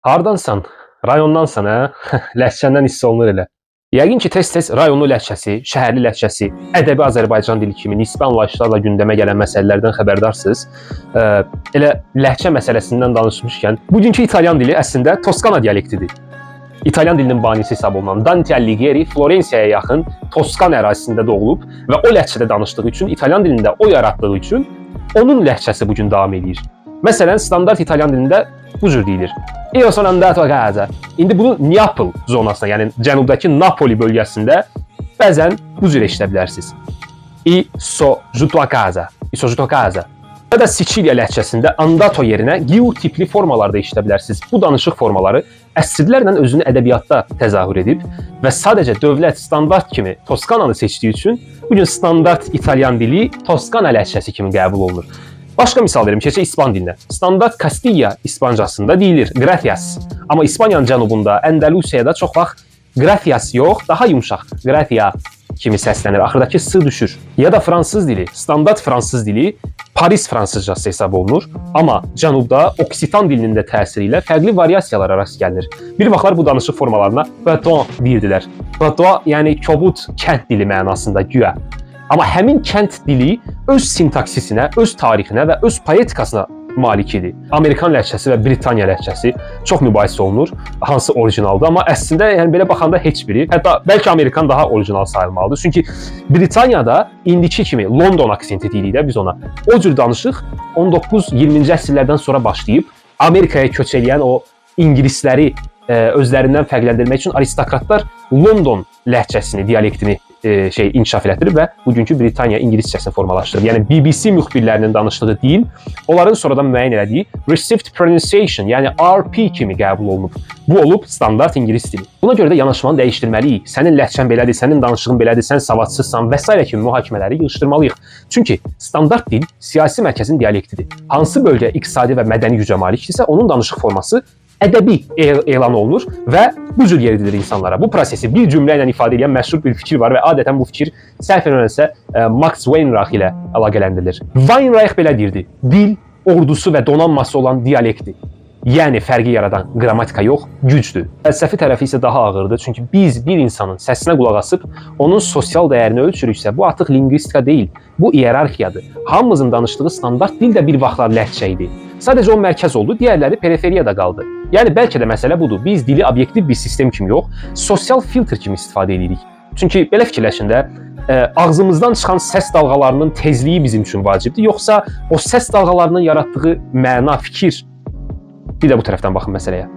Hardansan? Rayondansan, hə? Ləhcəndən hiss olunur elə. Yəqin ki, tez-tez rayonlu ləhcəsi, şəhərli ləhcəsi, ədəbi Azərbaycan dili kimi nisbi anlayışlarla gündəmə gələn məsələlərdən xəbərdarsınız. Elə ləhcə məsələsindən danışmışkən, bugünkü İtalyan dili əslində Toskana dialektidir. İtalyan dilinin banisi hesab olunan Dante Alighieri Florensiyaya yaxın Toskan ərazisində doğulub və o ləhcədə danışdığı üçün, İtalyan dilində o yaratdığı üçün onun ləhcəsi bu gün davam edir. Məsələn, standart İtalyan dilində bu cür deyilir. Io sono andato a casa. İndi bunu Neapol zonasına, yəni cənubdakı Napoli bölgəsində bəzən bu cür eşidə bilərsiniz. I so giuto a casa. I so giuto a casa. Ya da Siciliya ləhcəsində andato yerinə giu tipli formalarda işlədə bilərsiniz. Bu danışıq formaları əsrlərlə özünü ədəbiyyatda təzahür edib və sadəcə dövlət standart kimi Toskananı seçdiyi üçün bu gün standart İtalyan dili Toskana ləhcəsi kimi qəbul olunur. Başqa misal verim, keçək İspan dilinə. Standart Castilla İspancasında deyilir gracias. Amma İspaniyanın cənubunda, Əndəlusiyada çox vaxt gracias yox, daha yumşaq gracia kimi səslənir. Axırdakı s düşür. Ya da fransız dili, standart fransız dili Paris fransızcası hesab olunur, amma cənubda Oksitan dilinin də təsiri ilə fərqli variasiyalara rast gəlinir. Bir vaxtlar bu danışıq formalarına patois deyirdilər. Patois, yəni kobud kənd dili mənasında güya. Amma həmin kənd dili öz sintaksisinə, öz tarixinə və öz poetikasına malik idi. Amerikan ləhcəsi və Britaniya ləhcəsi çox mübahisə olunur, hansı orijinaldır, amma əslində yəni belə baxanda heç biri, hətta bəlkə Amerikan daha orijinal sayılmalıdır. Çünki Britaniyada indiki kimi London aksenti deyirik də biz ona. O cür danışıq 19-20-ci əsrlərdən sonra başlayıb Amerikaya köç eləyən o ingilisləri özlərindən fərqləndirmək üçün aristokratlar London ləhcəsini, dialektini inkişaf elətdirib və bugünkü Britaniya ingiliscəsini formalaşdırıb. Yəni BBC müxbirlərinin danışdığı dil, onların sonradan müəyyən elədiyi Received Pronunciation, yəni RP kimi qəbul olunub. Bu olub standart ingilis dili. Buna görə də yanaşmanı dəyişdirməliyik. Sənin ləhcən belədir, sənin danışığın belədir, sən savadsızsan və sairə kimi mühakimələri yığışdırmalıyıq. Çünki standart dil siyasi mərkəzin dialektidir. Hansı bölgə iqtisadi və mədəni gücə malikdirsə, onun danışıq forması ədəbi elan olunur və bu cür yeridilir insanlara. Bu prosesi bir cümlə ilə ifadə edən məşhur bir fikir var və adətən bu fikir səhv eləmirəmsə Max Weinreich ilə əlaqələndirilir. Weinreich belə deyirdi: dil ordusu və donanması olan dialektdir. Yəni fərqi yaradan qrammatika yox, gücdür. Fəlsəfi tərəfi isə daha ağırdır. Çünki biz bir insanın səsinə qulaq asıb onun sosial dəyərini ölçürüksə, bu artıq lingvistika deyil, bu iyerarxiyadır. Hamımızın danışdığı standart dil də bir vaxtlar ləhcə idi. Sadəcə o mərkəz oldu, digərləri periferiyada qaldı. Yəni bəlkə də məsələ budur. Biz dili obyektiv bir sistem kimi yox, sosial filtr kimi istifadə edirik. Çünki belə fikirləşin də, ağzımızdan çıxan səs dalğalarının tezliyi bizim üçün vacibdir, yoxsa o səs dalğalarının yaratdığı məna, fikir? Bir də bu tərəfdən baxın məsələyə.